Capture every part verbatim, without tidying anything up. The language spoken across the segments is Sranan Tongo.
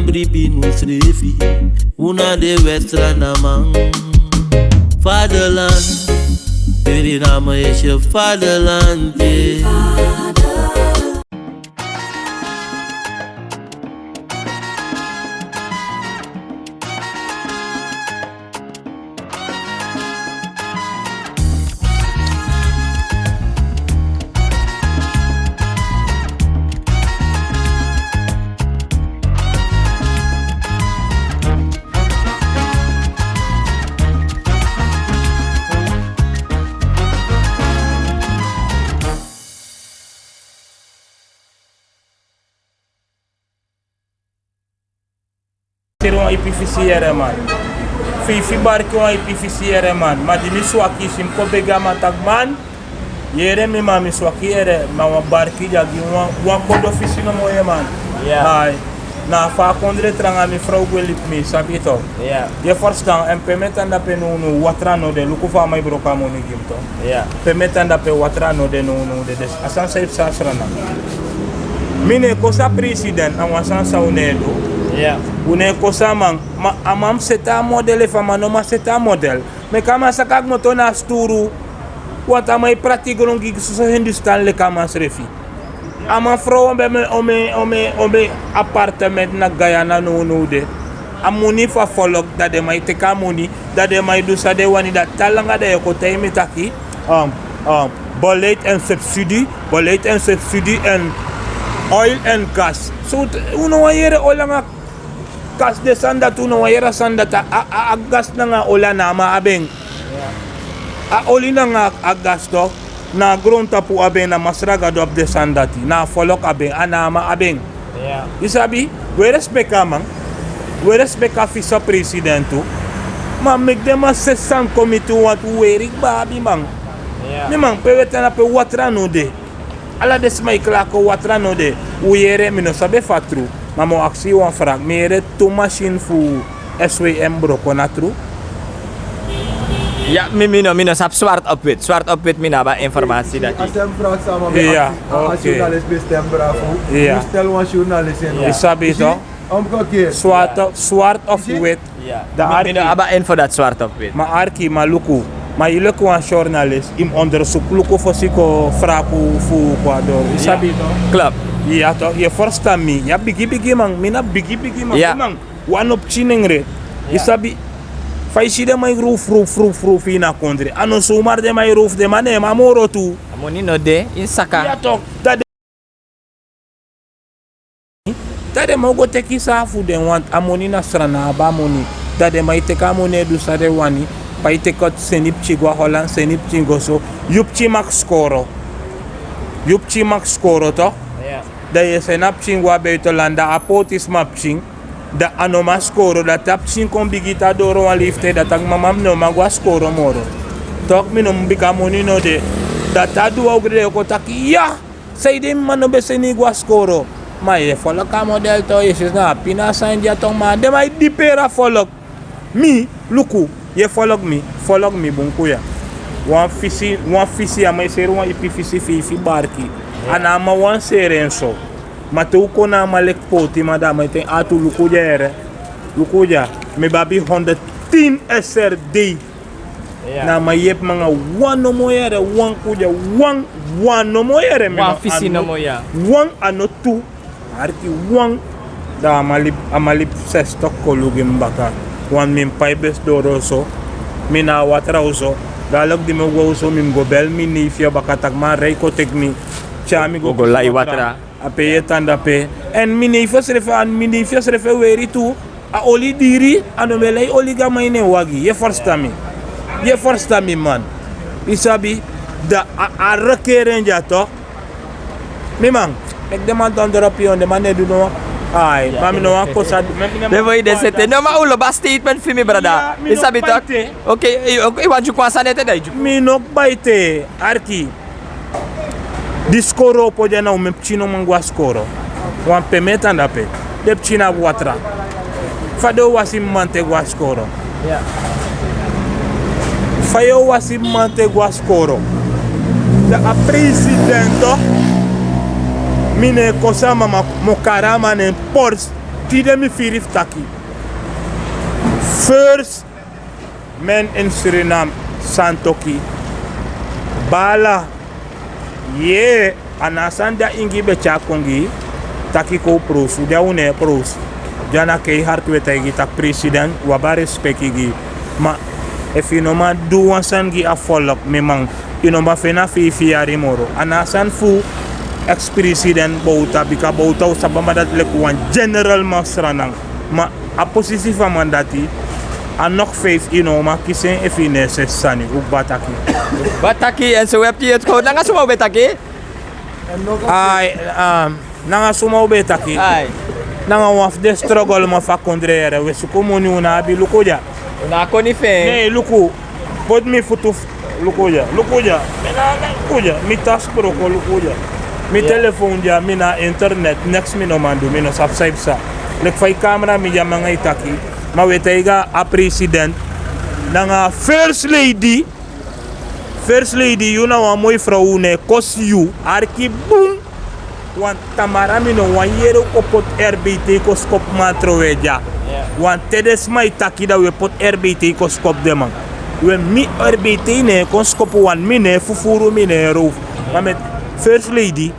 Bribi nu srefi, una de westra na man. Vaderland, Suriname is je vaderland, yeah. Seri wan ipi fisi yere man. Feifi barki wan ipi fisi yere man. Ma di mi swaki si mi kon begi a man taki man. Yere mi man, mi swaki yere, ma wan barki di a gi wan, wan kodo fisi nomo ye man. Ya. Ai. Na fa a kondre tranga mi frow gwe libi mi, sabi tok. Ya. Ye ferstan, èn pe mi e tan dape nownow watra no de, luku fa a man e broko a moni gi mi tok. Ya. Pe mi e tan dape watra no de nownow de, dus a sani san e psa na Sranan. Mi no e kosi a president, na wan sani san un no e du. Ya. Un no e kosi a man, ma a man mus seti a model, efu a man no man seti a model. Meki a man saka kmoto na a sturu. Want a man e prati gron gi soso Hindustan leki a man srefi. A man frow omeni, omeni, omeni, omeni apartement na Guyana nownow de. A moni fu a folku, dan den man e teki a moni, dan den man e du san den wani, dan te langa den e kon taigi mi taki, um, um, beleid en subsidie, beleid en subsidie en oil en gas. So, un no wani yere oli nanga gas, den sani dati un no wani yere a sani dati, a, a, a gas nanga oli a na a man abi en. A oli nanga a gas tok, na a grontapu abi en, na Masra Gado abi den sani dati, na a folku abi en, a na a man abi en. Ya. Yu sabi, wi e respeki a man, wi e respeki a fisi president tu. Ma meki den man seti sani kon miti un, want un weri kba abi man. Ya. Mi man, pe wi e tan dape watra no de. Ala den sma e klako watra no de. Un yere, mi no sabi efu a tru. Ma mi o aksi yu wan vraag. Mi yere tu masin fu S W M broko, na tru? Ya, mi, mi no, mi no sabi. Zwart op wit. Zwart op wit, mi no abi a informasi dati. A stem vraag sama mi. Ya, aksi, a, a oké. Journalist ben stem vraag fu. Ya. Yu stel wan journalist en. Ya. Yu sabi tok? Omgekeerd. Zwart, zwart of wit. Ya. Dan mi, mi no abi a info dati zwart op wit. Ma arki, ma luku. Ma yu leki wan journalist, yu mus onderzoek luku fosi yu kon vraag fu kon a doro. Yu sabi tok? Klopt. Ya tok, yu e ferstan mi. Ya, bigi bigi man, mi na bigi bigi man. Ya. Man, wan no pikin nengre. Yu sabi, fa yu si den man e roof, roof, roof, roof ini a kondre. A no zomaar den man e roof, den man no e man moro tu. A moni no de ini saka. Ya tok, dati den man o go teki san fu den, want a moni na Sranan abi a moni. Dan den man e teki a moni e du san den wani. Fa yu teki seni pikin go na Holland, seni pikin go so. Yu pikin mag skoro. Yu pikin mag skoro tok. Ya. Dan yu e seni a pikin go na buitenland, dan a pôtisma pikin. Dan a no man skoro, dan te a pikin kon bigi te a doro wan leeftijd, dan taki mama mi no man go na skoro moro. Tok, mi no man, bika moni no de. Dan te a du wan ogri, dan yu o kon taki ya. Saide mi mama no ben seni yu go na skoro? Ma yu e folok a model tok, yu e si na a pina san de ya tok, ma den man e diperi a folok. Mi, luku, yu e folok mi, folok mi bun, kuya. Wan fisi, wan fisi, a man e seri wan ipi fisi feifi barki. A na a man wan seri en so. Ma te un kon na a man leki pôtiman, dan a man e ten atu, luku dya yere. Luku dya, mi ben abi honderd tien S R D. Ya. Na a man yepi mi nanga wan nomo yere, wan, kuya, wan, wan nomo yere, mi. Wan fisi nomo, ya. Wan, a no tu. Arki, wan. Dan a man libi, a man libi sesi tok kolu gi mi baka. Wan mi pai besi doro so. Mi na a watra oso. Dan a leki di mi o go oso, mi mus go bel mi neef ya baka taki man rij kon teki mi. Tyari mi go, go lai watra. A pe yu e tan dape. Èn mi neef ya srefi, èn mi neef ya srefi e weri tu. A oli diri, a no ben lai oli gi a man ini en wagi. Yu e ferstan mi? Yu e ferstan mi man? Yu sabi, dan a, a regering dya tok. Mi man, meki den man don dropu yu, den man no e du no. Ai, ma mi no wani kosa. Den boi de sete. No, ma un lobi a statement fu mi, brada. Yu sabi tok? Oké, oké, yu wani dyuku wan sani ete, dan yu dyuku. Mi no bai te, arki. Di skoro opo dya, na un meki pikin no man go na skoro. Wan pe mi e tan dape. Den pikin no abi watra. Fa den o wasi mama te go na skoro? Ya. Fa yu o wasi mama te go na skoro? Dan a president tok, mi no e kosi a man, ma mi o kari a man nen pors. Tide mi firi fu taki. First, men in Suriname, Santoki, Bala, ye, a na a sani di a ingi be tyari kon gi yu, taki kon un prusu, di a un no e prusu. Di a na keihard un e taigi yu taki president, un abi a respeki gi yu. Ma efu yu no man du wan sani gi a folk, mi man, yu no man feni a feifi yari moro. A na a sani fu ex-president Bouta, bika Bouta un sabi a man dati leki wan general man fu Sranan. Ma a posisi fu a man dati, a nog feifi, yu no man kisi en efu yu no e sesi sani. Un kba taki. Kba taki, èn so un e piki yu ete kon. Nanga suma un be taki? Ai, um, nanga suma un be taki? Ai. Nanga wan fu den struggle man fu a kondre yere, un e suku moni, un no abi, luku dya. Un no abi koni fu en. Ne, luku. Poti mi futu f-, luku dya, luku dya. Mi na, luku dya. Mi tasi broko, luku dya. Mi telefon dya, mi na internet, neks mi no man du, mi no sabi san yu psa. Leki fa yu kamera mi dya, mi nanga yu taki. Ma un e taigi a president, nanga first lady. First lady, yu na wan moi frow, un no e kosi yu. Arki bun. Wan tamara mi no wani yere un kon poti R B T kon skopu man trowe dya. Wan te den sma e taki, dan un e poti R B T kon skopu den man. We mi R B T no e kon skopu, want mi no e fufuru, mi no e rowfu. Ma mi e, first lady,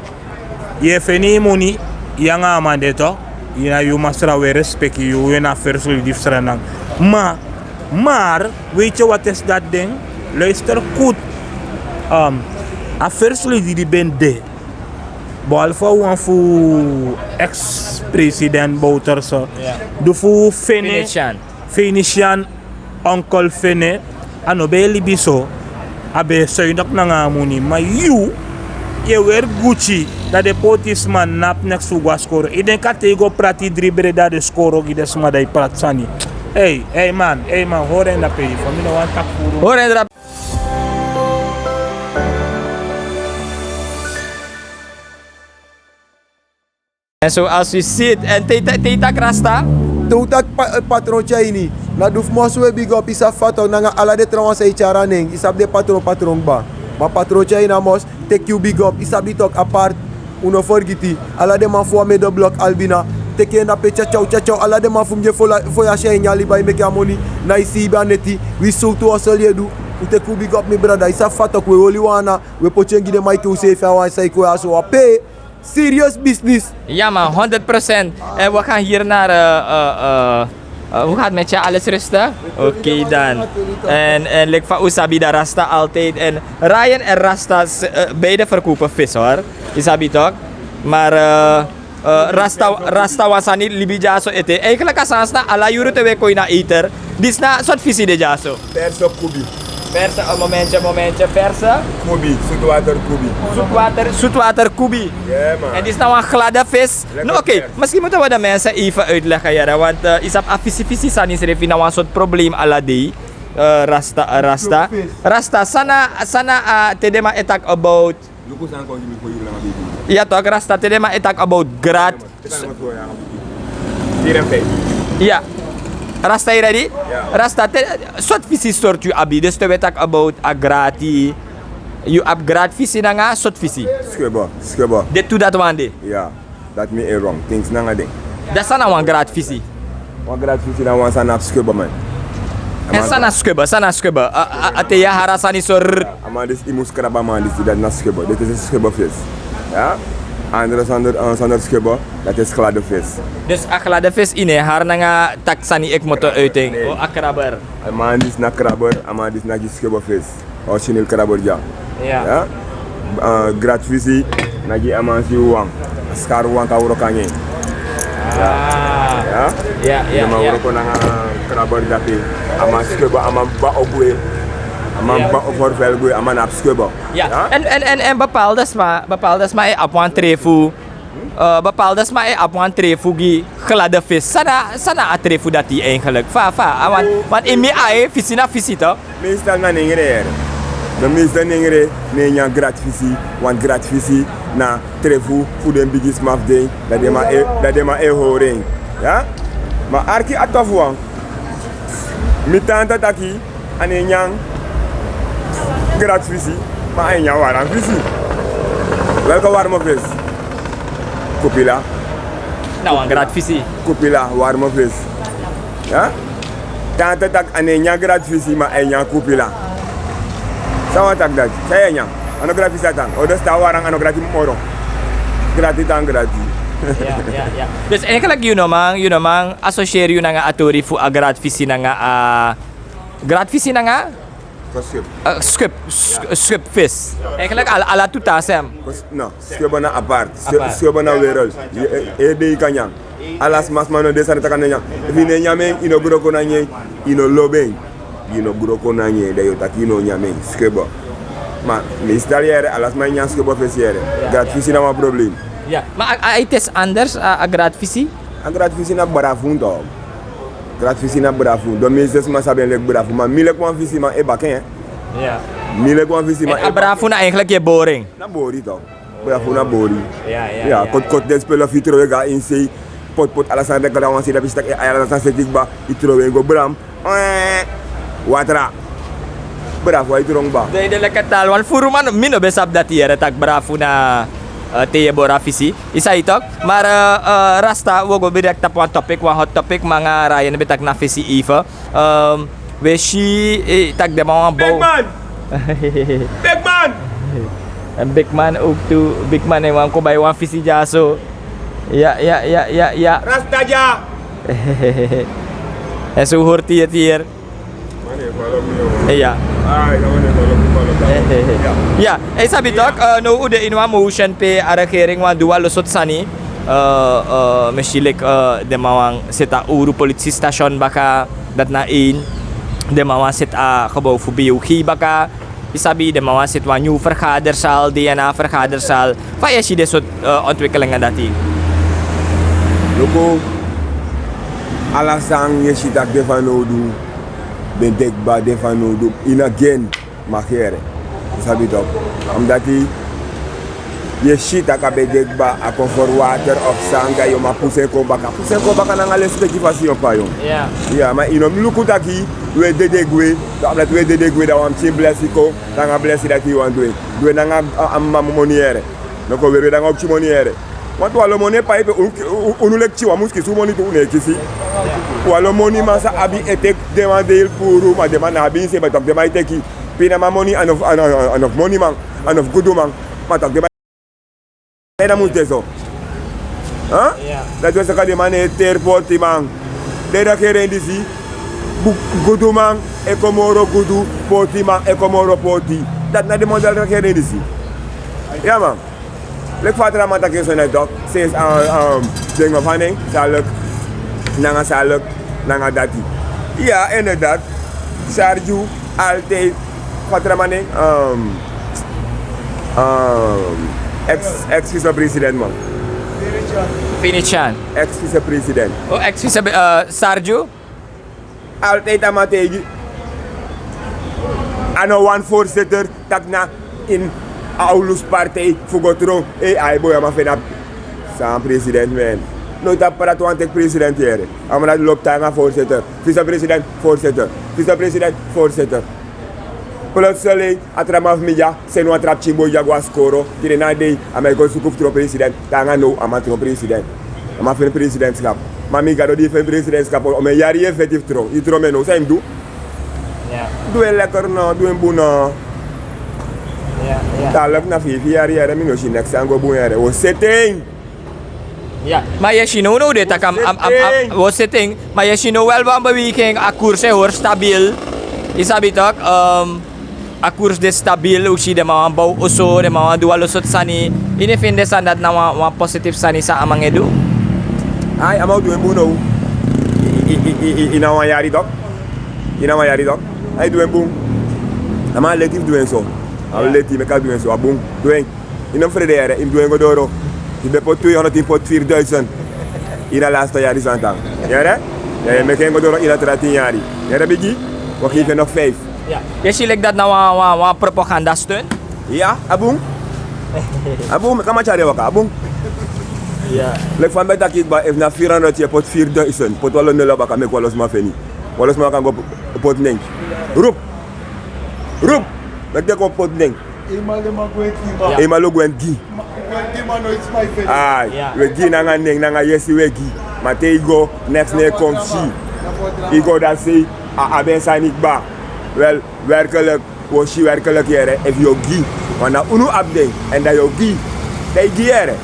yu e feni yu moni, yu nanga a man de toch. Yu na yu masra, un e respeki yu, yu na first lady fu Sranan. Ma, maar, weet je wat is dat ding? Luister goed. Um, a first lady di ben de. Behalve wan fu ex-president Bouterse. Du fu Fene. Venetian. Venetian, onkel Fene. A no ben e libi so. A ben e suinig nanga a moni. Ma yu, yu e weri Gucci. Dan den pôtisma no abi neks fu go na skoro. Yu denki a te yu go prati dri breda, den skoro gi den sma, dan yu prati sani. Ei, ei man, ei man, hori en drape. Fa mi no wani taki furu. Hori en drape. En so as yu si, en te, te, te yu taki rasta? Te wi taki pa-, patron tyari ini. Na du fu mos wi e bigi op, yu sabi fa tok, nanga ala den trawan san e tyari a nen, yu sabi den patron patron kba. Ma patron tyari ini a mos, teki yu bigi op, yu sabi tok, apart. Un no fergiti ala den man fu wan Middenblok, Albina. Teki en drape, tyatyaw, tyatyaw, ala den man fu mi di e fo-, foyasi a ini a liba e meki a moni. Na yu siibi a neti, wi sowtu hustle yu e du. Un teki un bigi op, mi brada, yu sabi fa tok, wi e holi wan ana, wi e poti en gi den man enke useefi, a wan san e kon ya so, wi á pee. Serious business. Ja man, honderd procent. En we gaan hier naar, eh, eh, eh, eh, hoe gaat het met je? Alles rustig? Oké dan. En, en like fa un sabi, dan Rasta altijd. En Ryan en Rasta, eh, beide verkopen vis hoor. Yu sabi toch? Maar, eh, eh, Rasta, Rasta wan sani libi dyaso ete. Eigenlijk a sani san ala yuru te wi e kon ini a eter. Disi na sortu fisi de dyaso? Verse kubi. Verse, een momentje, momentje, verse. Kubi, zoetwater kubi. Zoetwater, zoetwater kubi. Ja man. En disi na wan gladde vis. No, oké, misschien moeten we de mensen even uitleggen, ja, want, eh, yu sabi a fisi fisi sani srefi na wan sortu probleem ala dei. Eh, Rasta, eh, Rasta. Rasta, san na, san na, eh, te den man e taki about. Luku san kon gi mi fo yuru nanga beibi. Ja toch, Rasta, te den man e taki about gratis. Ja. Rasta, yu ready? Ja. Rasta, te, sortu fisi sortu yu abi? Dus te wi e taki about a grati. Yu abi grati fisi nanga sortu fisi? Skubber, skubber. Den tu dati wan de? Ja. Dati mi e wrong. Things nanga den. Dan san na wan grati fisi? Wan grati fisi na wan san abi skubber, man. En san na skubber, san na skubber? A, a, a te yu e hari a sani so. A man disi, yu mus krabu a man disi, dati na skubber. Dati is skubber vis. Ja? Andere zonder, eh, zonder skubber, dati is gladde vis. Dus a gladde vis yu no e hari nanga taki sani e komoto uit en. Nee. O, a krabber. A man disi na krabber, a man disi na gi skubber vis. Origineel krabber dya. Ja. Ja? Eh, grati fisi, na gi a man si wan. Skari wan kan wroko nanga en. Ja. Ah. Ja? Ja, ja, ja. A man wroko nanga krabber drape. A man skubber, a man baka gwe. A man baka vervel gwe, a man abi skubber. Ja. Ja? En, en, en, en bepaalde sma, bepaalde sma e abi wan trefu. Eh, bepaalde sma e abi wan trefu gi gladde vis. San na, san na a trefu dati eigenlijk? Fa, fa, a wan, want in mi ai, fisi na fisi toch? Meestal na nengre. De meeste nengre no e nyan grati fisi, want grati fisi na trefu fu den bigisma fu den, dan den man e, dan den man e hori en. Ja? Ma arki a tofu wan. Mi tanta taki, a no e nyan grati fisi, ma a e nyan warm fisi. Welke warm vis? Kupila. Na wan gratfisi. Kupila, warmo fesi. Ya? Tante taki a no e nyan gratfisi, ma a e nyan kupila. San wan taki dati? San yu e nyan? A no gratfisi a tan. O dus te a wara nanga a no grati moro. Grati tan grati. Ya, ya, ya. Dus eigenlijk yu no man, yu no man associëren yu nanga a tori fu a gratfisi nanga a gratfisi nanga? Skip. Eh, skip, sk-, skip fesi. Eigenlijk ala, ala tu tan sem. No, skip na apart. Skip, apart. Skip na wereld. Ye, eh, eh, de yu kan nyan. Ala sma sma no de sani taki a no e nyan. Efu yu no e nyan en, yu no gro kon nanga en, yu no lobi en. Yu no gro kon nanga en, dan yu o taki yu no o nyan en. Skip. Ma meestal yere, ala sma e nyan skip fesi yere. Ya. Gratfisi na wan problem. Ya, ma a, a, a, het is anders, a, a gratfisi? A gratfisi na brafun toch. Gratfisi na brafun. Don meeste sma sabi en leki brafun. Ma mi leki wan fisiman e baka en. Ya. Mi leki wan fisiman e baka en. En a brafun na eigenlijk yu e bori en? Na bori toch. Brafun na bori. Ya, ya, ya, koti, ya, koti den spel fu yu trowe go na ini sei. Poti poti ala sani, dan yu kan wan sei, dan yu si taki, eh, ala sani seti kba, yu trowe en go bram. Eh, watra. Brafun, yu tron kba. Den, den leki a taalwan furu man, mi no ben sabi dati yere taki brafun na, eh, te yu e bori a fisi. Yu sabi toch? Maar, eh, eh, Rasta, wi o go direct tapu wan topic, wan hot topic, ma nanga Ryan ben taki na fesi even. Ehm, wi e si, eh, taki den man wani bow. Big man! Big man! En big man ook tu, big man e wani kon bai wan fisi dyaso. Ya, ya, ya, ya, ya. Rasta dya! En so hori yu ete hier. Ya. Ya, yu sabi toch, eh, now un de ini wan motion pe a regering wani du wan lo sortu sani. Eh, eh, mi si leki, eh, den man wani seti a owru politisitasion baka, dati na één. Den man wani seti a gebouw fu B O G baka. Yu sabi, den man wani seti wan nyun vergaderzaal, D N A vergaderzaal. Fa yu e si den sortu, eh, ontwikkelingi dati? Luku, ala sani yu e si taki de fanowdu, ben de kba, de fanowdu, yu no e gi en. Makere. Yu sabi toch. Omdat yu e si taki a ben de kba, a kon foro water of sani, dan yu o man pusu en kon baka. Pusu en kon baka nanga lespeki fasi yu o pai en. Ya. Ya, ma yu no mus luku taki wi e dede gwe, dan omdat wi e dede gwe, dan wan pikin blesi kon, nanga blesi dati yu wani du en. Du en nanga a, a mama moni yere. No kon weri wi nanga wan pikin moni yere. Want wan lo moni e pai pe, un, un, unu leki pikin wan mus kisi un moni tu, un no e kisi. Wan lo moniman sa abi e teki den wan deel puru, ma den man no abi ini sei, ma toch den man e teki. Pinaman moni, a no fu, a no, a no fu moniman, a no fu guduman, ma toch den man e, dan mus de so. Huh? Ya. Dati wi e saka den man no e teri potiman. Den regering disi, bu-, guduman e kon moro gudu, potiman e kon moro poti. Dati na den model regering disi. Ya man. Leki fa a tra man taki en so net toch. Sinds, eh, eh, den man fu a nen, Saluk, nanga Saluk, nanga dati. Ya, inderdaad. Sarju, altijd. Fa a tra man nen, eh, eh, ex, ex vicepresident man. Finichan. Ex vicepresident. Oh, ex vice, eh, Sarju? Altijd a man taigi. A no wani voorzitter, taki na ini a owlusu partij fu go tron. Ei, ai boi, a man feni a san president men. Noiti a prati wan teki president yere. A man dati lobi taanga voorzitter. Vicepresident, voorzitter. Vicepresident, voorzitter. Plotseling, a tra man fu mi dya seni wan tra pikin boi dya go na skoro. Tide na dei, a man e go suku fu tron president. Taanga now, a man tron president. A man feni presidentschap. Ma mi Gado di yu feni presidentschap, omen yari yu e feti fu tron. Yu tron, ma now san yu mus du? Ya. Du en lekker no, du en bun no. Ya, ya. Taalak na feifi yari yere, mi no si neks san go bun yere. Wi o seti en. Ya, ma yu e si now, now den e taki a, a, a, a, wi o seti en. Ma yu e si now wel wan beweging, a koers e hori stabiel. Yu sabi toch, ehm, a koers de stabiel, un si den man wani bow oso, den man wani du wan lo sortu sani. Yu no e feni den sani dati na wan, wan positief sani san a man e du? Ai, a man o du en bun now. I, i, i, i, i, ini a wan yari toch. Ini a wan yari toch. Ai, du en bun. A man leti fu du en so. A leti, meki a du en so, a bun. Du en. Yu no frede yere, yu mus du en go doro. Yu ben poti tweehonderd, yu poti vierduizend. Ini a laatste yari san tan. Yere? Ya, yu meki en go doro ini a tra tin yari. Yere bigi? Wi o geef en nog vijf. Ya. Yu e si leki dati na wan, wan, wan propaganda stunt? Ya, a bun. A bun, meki a man tyari en waka, a bun. Ya. Leki fa mi ben taki kba, efu na vierhonderd yu e poti vierduizend, poti wan lo nul a baka, meki wan lo sma feni. Wan lo sma kan go poti nen. Roep. Roep. Meki den kon poti nen. Eenmaal o gwe en gi. Ai, we gi nanga nen nanga yesi we gi. Ma te i go, neks no e kon si. I go dati sei, a abi en sani kba. Wel, werkelijk, wi o si werkelijk yere efu yu o gi. Ma na unu abi den, èn dan yu o gi. Dan i gi yere.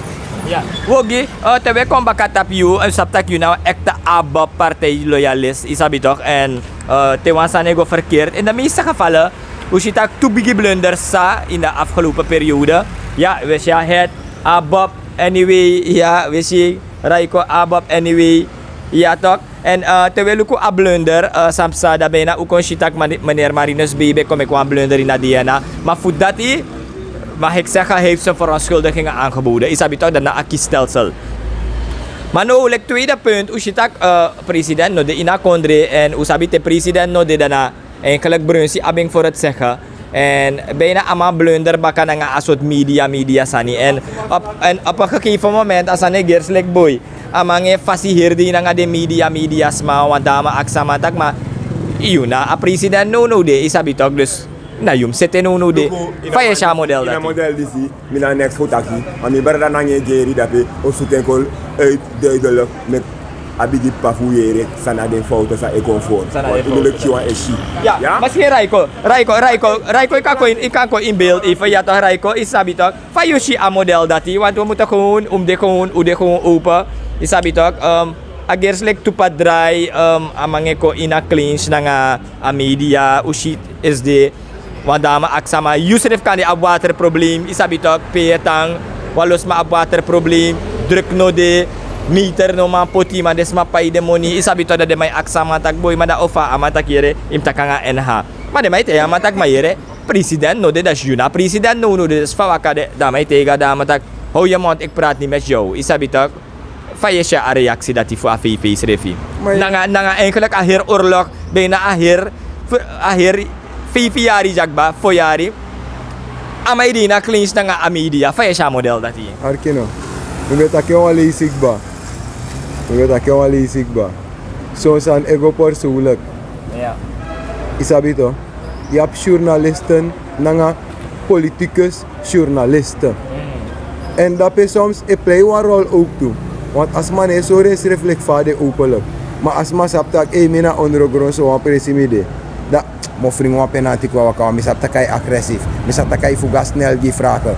Ya. Wi o gi, eh, te we kon baka tapu yu, èn sabi tak' yu na wan ekte ABOP partij loyalist, i sabi toch, èn, eh, te wan sani e go verkeerd. In de meeste gevallen, wi si tak' tu bigi blunders sa in de afgelopen periode. Ya, we si a het, ABOP, anyway, ya, we si Raiko, ABOP, anyway, ya toch. Èn, eh, te we luku a blunder, eh, san psa, dan bijna wi kon si tak' mani-, meneer Marinus Bebe kon meki wan blunder in a DNA. Ma fu dati, mag ik zeggen, hij heeft zijn verontschuldigingen aangeboden. I sabi toch, dan na a kiesstelsel. Ma now, leki tweede punt, wi si tak', eh, president no de in a kondre, èn wi sabi te president no de, dan na eigenlijk Brunsi abi en voor het zeggen. Èn bijna a man blunder baka nanga a sortu media, media sani. Èn op, èn op een gegeven moment, a sani e gersi leki boi. A man e fasi heri dei nanga den media, media sma, want dan a man aksi a man taki, ma yu na a president nownow de, i sabi toch, dus na yu mus seti en nownow de. Fa yu e si a model dati? Mi na neks fu taki, ma mi brada nanga en geri dape, o suku en kon uit duidelijk, meki a bigi p'pa fu yere san na den fouten san e kon for. San na den fouten. Wan tumulek si wan e si. Ya, ya? Maski Raiko, Raiko, Raiko, Raiko, i kan kon in, i kan kon in beeld, i fa ya toch, Raiko, i sabi toch. Fa yu si a model dati, want wi mutu gewoon, un de gewoon, un de gewoon open. I sabi toch, ehm, a gersi leki tu p'pa drai, ehm, a man e kon in a clinch nanga a media, wi si is de. Wan dama aksi a man, yusrefi kande abi waterprobleem, i sabi toch, pe yu e tan, wan lo sma abi waterprobleem, druk no de, meter no man poti, ma den sma pai den moni, i sabi toch, dan den man e aksi a man taki boi, ma dan o fa, a man taki yere, i mus taki nanga N H. Ma den man e taigi a man taki ma yere, president no de, dan yu na president nownow de, dus fa waka de, dan a man e taigi a dama taki, hou je mond, ik praat niet met jou, i sabi toch. Fa yu e si a reaksi dati fu a V V srefi? Nanga, nanga eigenlijk a heri oorlog, bijna a heri, a heri feifi yari dya kba, fo yari. A man e de ini a clinch nanga a media. Fa yu e si a model dati? Arki no. Mi ben taki en wan leisi kba. Mi ben taki en wan leisi kba. Son sani e go persoonlijk. Ya. I sabi toch? Yu abi journalisten nanga politicus journalisten. Èn dape soms e plei wan rol ook tu. Want a sma no e sori ensrefi leki fa a de openlijk. Ma a sma sabi taki, ei, mi na ondrogron, so wan presi mi de. Dan mi o fringi wan penalti kon waka, want mi sabi taki a e agressief. Mi sabi taki a e fuga snel gi vragen.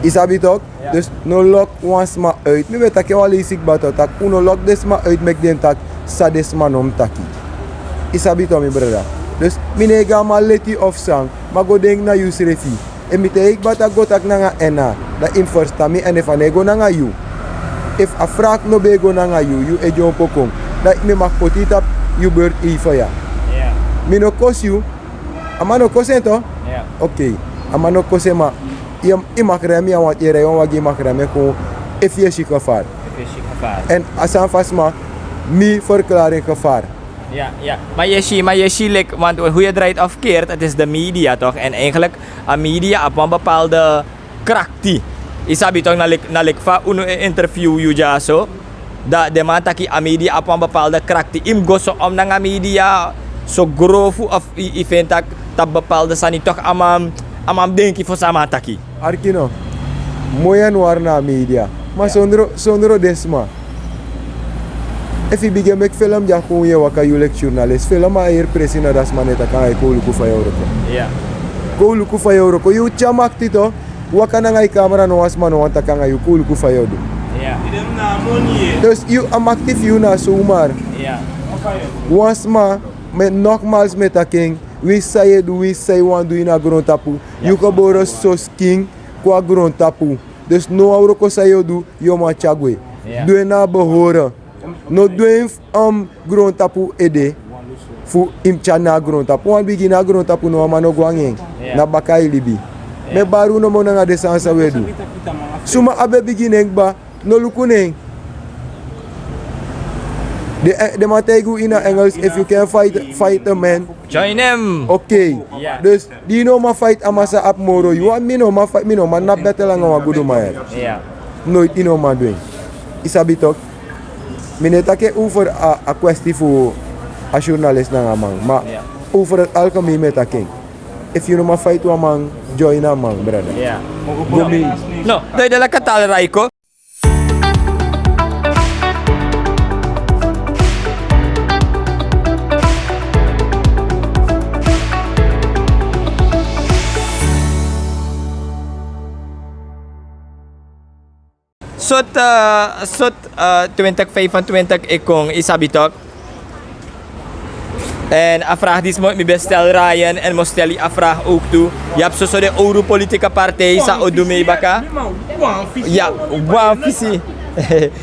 I sabi toch? Dus no lok wan sma uit. Mi ben taki en wan leisi kba toch, taki un no lok den sma uit, meki den taki san den sma no mus taki. I sabi toch, mi brada? Dus mi no e gi a man leti of san, ma go denki na yusrefi. Efu mi taigi kba taki go taki nanga N H, dan yu mus ferstan mi, èn efu a no e go nanga yu, efu a vraag no ben e go nanga yu, yu e dyompo kon, dan mi mag poti yu tapu yu beurt even ya. Mi no kosi yu. A man no kosi en toch? Oké. A man no kosi en, ma yu, yu mag rem ya, want yu e rij wan wagi, yu mag rem en kon efu yu e si gevaar. Efu yu e si gevaar. Èn a sani fu a sma, mi verklaring gevaar. Ya, ya. Ma yu e si, ma yu e si, leki, want hoe je draait of keert, het is de media toch? En eigenlijk, a media abi wan bepaalde krakti. I sabi toch, na leki, na leki fa unu e interview yu dyaso. Dan den man taki a media abi wan bepaalde krakti. Yu mus go so om nanga media, so grofu of yu, yu feni taki tapu bepaalde sani toch a man, a man mus denki fosi a man taki. Arki no. Moi èn wari na a media. Ma sondro, sondro den sma. Efu yu bigin meki felem dya kon, yu e waka yu leki journalist. Felem a heri presi, na dan sma no e taki nanga yu, kon luku fa yu o wroko. Kon luku fa yu o wroko. Yu tyari makti toch. Waka nanga yu kamera, no wan sma no wani taki nanga yu, kon luku fa yu o du. Dus yu, a makti fu yu na zomaar. Wan sma, mi nogmaals mi e taki en, winsi san yu e du, winsi san yu wani du ini a grontapu, yu gebore sosi king kon a grontapu. Dus no wan wroko san yu o du, yu o man tyari gwe. Du en na a behoren. No du en fu, um, grontapu ede fu yu mus tyari na a grontapu. Wan bigi na a grontapu, no wan man no go nanga en. Na baka yu libi. Mi e bari unu nomo nanga den sani san wi e du. Suma a ben bigin en kba, no luku na en. Den, eh, den man taigi unu ini a Engels, if you can fight, fight a man. Join him. Oké. Dus di yu no man fight a man san abi moro yu, want mi no man fight, mi no man na battle nanga wan guduman. Noiti yu no man du en. Yu sabi toch. Mi no e taki over a, a kwesti fu a journalist nanga a man, ma over het algemeen mi e taki en. Efu yu no man fight wan man, join a man, brada. Yeah. Go mee. No, dan yu de leki a tal Raiko. Sot, eh, sot, eh, twintig vijfentwintig e kon, yu sabi tok. En a vraag disi mi ben stel Ryan, en mi o stel yu a vraag ook tu. Yu abi soso den owru politika partij san o du mee baka. Ya, wan fisi.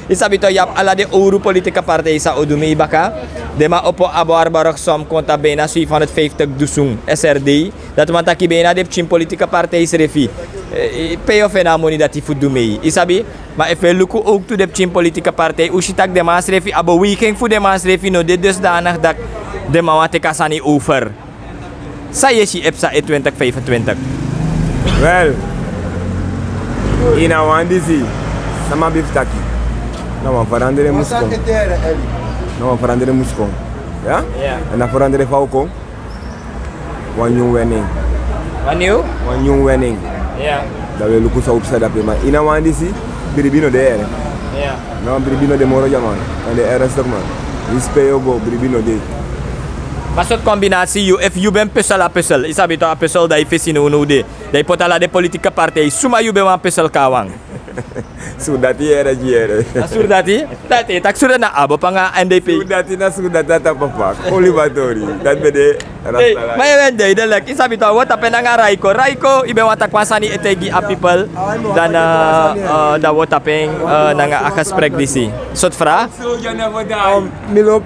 Yu sabi tok, yu abi ala den owru politika partij san o du mee baka. Den man opo abi wan arbarak som kon tapu bijna zevenhonderdvijftig dusun S R D. Dati wani taki bijna den pikin politika partij srefi, eh, pe yu o feni a moni dati fu du mee, yu sabi. Ma efu wi e luku ook tu den pikin politika partij, un si taki den man srefi, a beweging fu den man srefi no de dusdanig dati den man wani teki a sani over. San yu e si e psa e twintig vijfentwintig? Wel, ini a wan disi, san mi abi fu taki, na wan verandering mus kon. Na wan verandering mus kon. Ya? Ya. En a verandering fa o kon? Wan nyun winning. Wan nyun? Wan nyun winning. Ya. Dan wi e luku san o psa dape, ma ini a wan disi, bribi no de. Ya. No, bribi no de moro, dyaman. Wan de ernstig, man. Yu si pe yu o go, bribi no de. Ma sortu kombinasi yu, efu yu ben puzzel a puzzel, yu sabi tok, a puzzel dan yu fesi now now de. Dan yu poti ala den politika partij, suma yu ben wani puzzel kon a wan? Surdati yere gi yere. A surdati? Dati e taki surdati na ABOP anga N D P. Surdati na surdati a tapu a pak. Oli batori. Dati ben de. Hey, ma yu ben de, yu de leki, yu sabi tok, a word tapu en nanga Raiko. Raiko, yu ben wani taki wan sani e taigi a people. Dan, eh, eh, dan a word tapu en, eh, nanga a gesprek disi. Sortu vraag? Um, mi lobi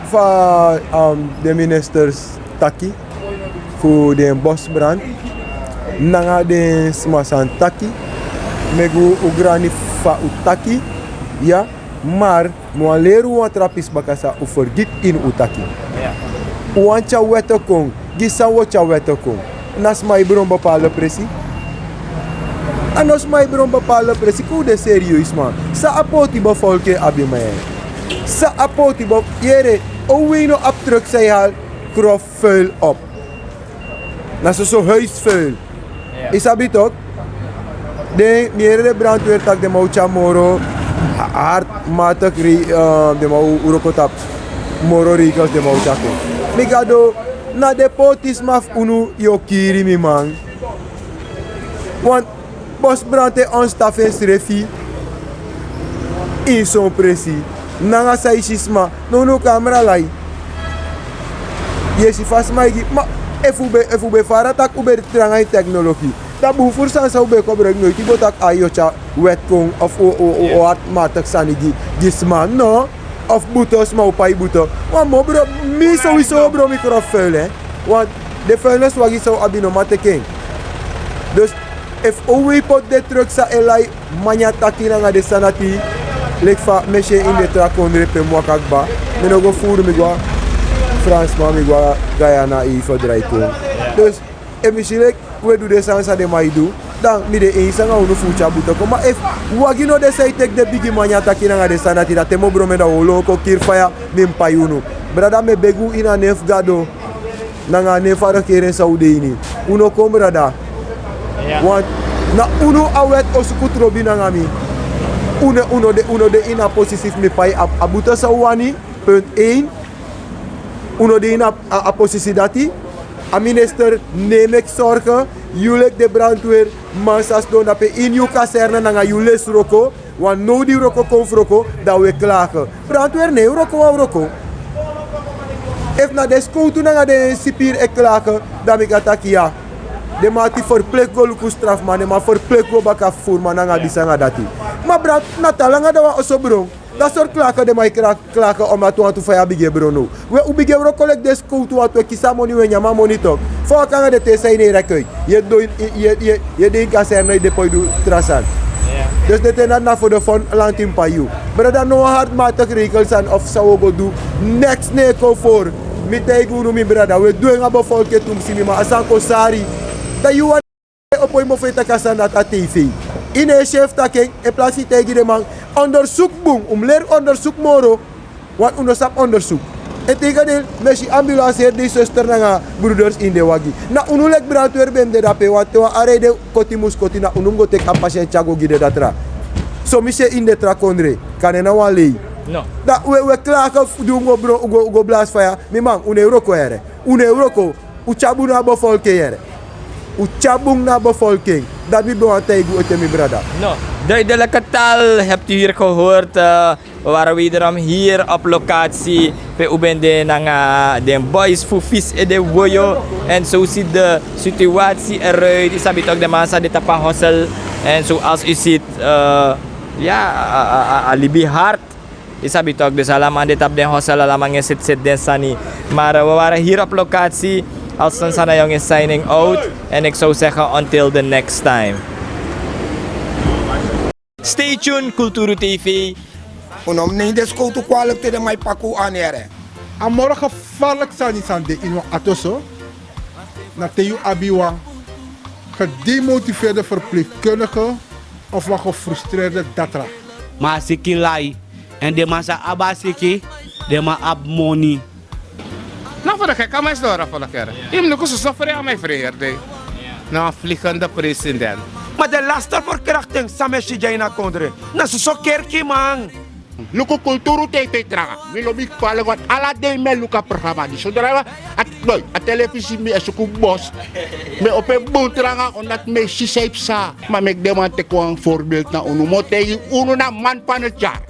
fa, um, den ministers taki fu den bosbrand nanga den sma san taki. Mi e gi un grani fa un taki. Ya, maar mi wani leri un wan tra pisi baka san un fergiti ini un taki. Ya. Un wani tyari wèt kon, gi san un o tyari wèt kon? Na sma e bron bepaalde presi. A no sma e bron bepaalde presi, kon un de serieus, man. San a poti bevolking abi, man. San a poti be, yere, o wi no abi truk san e hali grof vuil op. Na soso huisvuil. Ya. Yu sabi tok? Den, mi yere den brandweer taki den man o tyari moro ha-, hardmatig re-, eh, den man o wroko tapu moro regels, den man o tyari kon. Mi Gado, na den pôtisma fu unu yu o kiri, mi man. Want bosbrand e ontstaan fu ensrefi ini son presi. Nanga san yu si sma, nownow kamera lai. Yu e si fa sma e gi, ma efu un ben, efu un ben fara taki un ben tranga ini teknologi, dan bun furu sani san un ben kobroiki, noiti bo taki ai yu o tyari wèt kon of o, o, o, o hardmatig sani gi, gi sma, no. Of buto, sma o pai buto. Wan mobro, mi sowieso o bron mi grof vuil, hè. Want den vuilniswagi san un abi no man teki en. Dus efu un wi poti den truk san e lai manya taki nanga den sani dati, leki fa mi e si en ini den tra kondre pe mi waka kba, mi no go furu, mi go a Fransman, mi go a Guyana, yu ferdrai kon. Dus efu mi si leki un e du den sani san den man e du, dan mi de eens nanga unu fu un tyari buto kon. Ma efu wagi no de san e teki den bigi manya taki nanga den sani dati, dan te mi o bron mi en, dan un o lon kon kiri faya, mi mus pai unu. Brada, mi e begi un ini a nen fu Gado nanga a nen fu a regering san un de ini, un no kon, brada. Ya. Want na unu a wèt o suku trobi nanga mi. Un no, un no de, un no de ini a posisi fu mi pai a, a buto san un wani, punt één. Un no de ini a, a, a posisi dati. A minister no e meki sorgen. Yu leki den brandweerman sa sidon dape ini yu kaserne nanga yu lesi wroko. Wan nowdi wroko kon fu wroko, dan un e klage. Brandweer no e wroko wan wroko. Efu na den skowtu nanga den sipiri e klage, dan mi kan taki ya. Den man ati verplicht go luku strafman, den man verplicht go baka fu furu man nanga disi nanga dati. Ma brand, na te langa dan wan oso bron. Dan sortu klage den man e kla-, klage omdati wantu faya bigin e bron now. We, un bigin e wroko leki den skowtu, wantu e kisi a moni, un e nyan a moni tok. Fa un waka nanga den ten san yu no e rek uit. Yu e du, yu e, yu e, yu e, yu e de ini kaserne, yu de poi du tra sani. Ya. Dus den ten dati na fu den fon lanti mus pai yu. Brada, no wan hardmatig regel sani of san un o go du. Neks no e kon voor. Mi taigi unu, mi brada, un e dwengi a bevolking tumsi, mi man, a sani kon sari. Dan yu wan e opo yu mofu e taki a sani dati a tv. Yu no e si efu taki en, in plaats fu yu taigi den man, onderzoek bun, un mus leri onderzoek moro. Want un no sabi onderzoek. En tegen den mi e si ambulance heri den sester nanga bruders ini den wagi. Na unu leki brantwer ben mus de dape, wanten wan arei den koti mus koti, na unu mus go teki a pasienti tyari go gi den datra. So mi si en ini den tra kondre, kande na wan lei. Dan un e klage fu di un go blasi faya. Mi man, un no e wroko yere. Un no e wroko. Un tyari bun na a befolking yere. Un tyari bun na a befolking. Dati mi ben wani taigi un ete, mi brada. No, duidelijke taal hebt u hier gehoord. We waren wederom hier op locatie pe un ben de nanga den boys fu Fis Ede Woyo. En zo ziet de situatie eruit. U sabi toch, de man san de tapu a hosel. En zoals u ziet, ja, a libi hard. U sabi toch, dus ala man de tapu den hosel, ala man e seti seti den sani. Maar we waren hier op locatie. Alson Sanayong is signing out. En ik zou zeggen, until the next time. Stay tuned, Kulturu T V. Un no mus neem den skowtu kwalik te den man e paki un anere. A moro gevaarlijk sani san de ini wan ato so, na te yu abi wan gedemotiveerde verpleegkundige of wan gefrustreerde datra. Ma a siki lai, en den man sa abi a siki, den man abi moni. Na fu de gek a man e sidon rafu na kere. Yu mus luku soso frei a man e frei heri dei. Na wan vliegende president. Ma den laste verkrachting san mi e si dya ini a kondre, na soso kerkiman. Luku, Kulturu T V tranga. Mi lobi kwalik, want ala dei mi e luku a programma disi. Sodra a, a telefisi, mi e suku bos. Mi e opo en bun tranga, omdat mi e si san yu psa. Ma meki den man teki wan voorbeeld na unu. Mi o taigi unu, na man van het jaar.